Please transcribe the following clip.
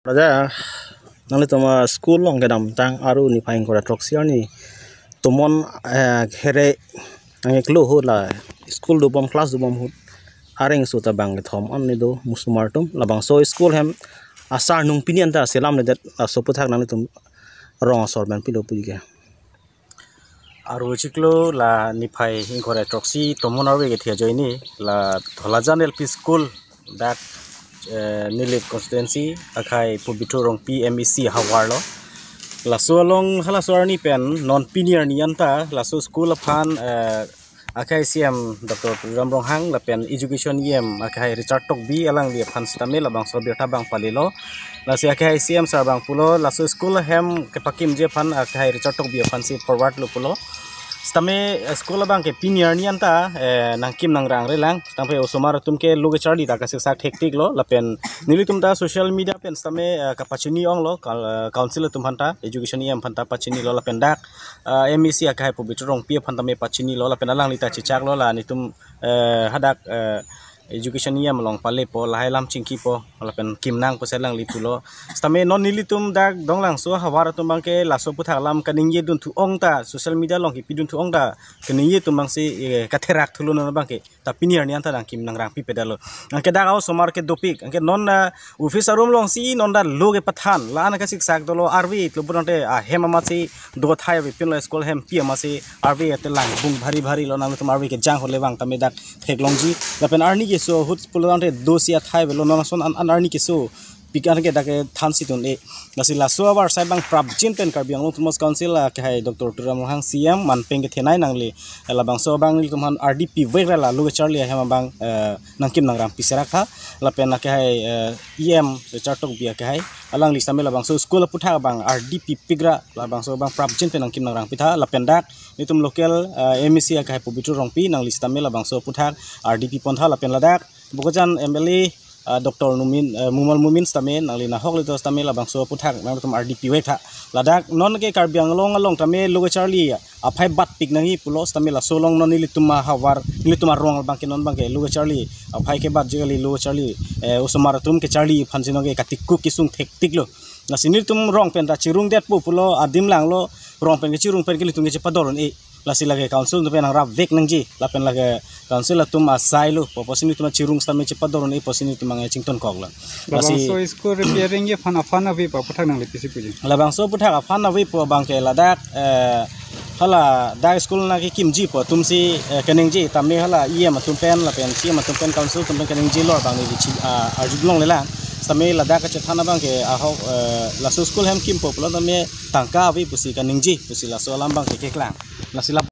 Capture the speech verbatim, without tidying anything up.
Raja, nanglitum a school along kedamtang aru niphai ingkoi ra throksi arni tomon, eh, here angkeklo ahut la school dobom, class dobom ahut areng so ta bang kethom an ni do osomar atum, labangso school hem asar nung pini anta selamledet, laso aphuthak nanglitum rong asor pen pilo puji ke. Aru chiklo la niphai ingkoi ra throksi tomon arve kethe ajoine la Dholajan L P School dak, eh, Nilip constituency akhai Pobitro Rongpi M A C ahavar lo. Laso along halaso arni pen non pini arni anta laso school aphan, eh, akhai C M Doctor Tuliram Ronghang lapen Education E M akhai Richard Tokbi alangli aphan sitame labangso abirta bang palilo. Lasi akhai C M sir bang pulo, laso school ahem kepakimji aphan akhai Richard Tokbi aphan si forward lo pulo. Sitame, eh, school abang ke pini arni anta, eh, nangkim nangrang relang. Sitame osomar atum ke lo kecharli ta kasiksak thektik lo. Lapen nelitum ta social media pen sitame, eh, kapachini ong lo, kal-, eh, council atum aphan ta, Education E M aphan ta pachini lo. Lapen dak, eh, M A C akhai Pobitro Rongpi aphan tame pachini lo. Lapen alangli ta chechak lo la nelitum, eh, hadak, eh, Education E M along palepo, lahai alam chingkipo, lapen kim nang pusi alangli pulo. Sitame non nelitum dak Donglangso ahavar atum abang ke laso aphuthak alam kaningje dunthu ong ta, social media along kipi dunthu ong ta kaningje atum abang si, eh, katherak thulo non abang ke. Ta pini arni anta nangkim nangrang pipedetlo. Anke dak osomar ke dopik. Anke non, eh, office arum along si non dak lo kepathan. La-an kasiksak dolo arve lo bonang te ahem amatsi do thai ave pinlo, school hem pi amatsi arve ate lang bung bhari bhari lo, nangtum arve kejang hole vang tame dak theklongji. Lapen arni keso ahut pulo tangte do si athai avelo, non ason an, an arni keso pik an ke dak kethan si tun e. Lasi laso avarsai abang prapjin pen Karbi Anglong Autonomous Council akhai Doctor Tuliram Ronghang C M manpeng kethenei nangli, eh, labangso abang nelitum aphan ardi pivek ra la lo kecharli ahem abang, eh, nangkim nangrang piserak tha. Lapen akhai, eh, E M Richard Tokbi akhai, alangli sitame labangso school aphuthak abang ardi pipik ra labangso abang prapjin pen nangkim nangrang pitha. Lapen dak nelitum local, eh, M A C akhai Pobitro Rongpi, nangli sitame labangso aphuthak ardi pipon tha. Lapen ladak Bokajan M L A, ah, Doctor Numin, eh, Numal Momin sitame nangli nahok le to sitame labangso aphuthak nangtum ardi pivek tha. Ladak non ke Karbi Anglong along tame lo kecharli aphai batpik nangji pulo sitame laso along non nelitum ahavar, nelitum arong abang ke non abang ke lo kecharli aphai kebatji kali, lo kecharli, eh, osomar atum kecharli aphan si non ke katikuk kesung thektik lo. Lasi nelitum rong pen ta chirung detpo pulo adim lang lo, rong pen kechirung pen ke nelitum ke chepador un-e. Lasi lake council atum pen nangrap vek nangji, lapen lake council atum asai lo, po pusi nelitum chirung sitame chepador un-e pusi nelitum abang chington kok lo. Lasi labangso school repairing aphan aphan ave pu aphuthak nangli pisi puji. Labangso aphuthak aphan ave pu abang ke ladak, eh, hala dak school nangkekimji pu atum si, eh, keningje tame hala E M atum pen lapen C M atum pen council atum pen keningje lo abang ni chi, ah, arjulong lelang. Sitame ladak kachethan abang ke ahok, eh, laso school hem kimpo pulo tame tangka ave pusi keningje pusi laso alam abang ke keklang. Lasi la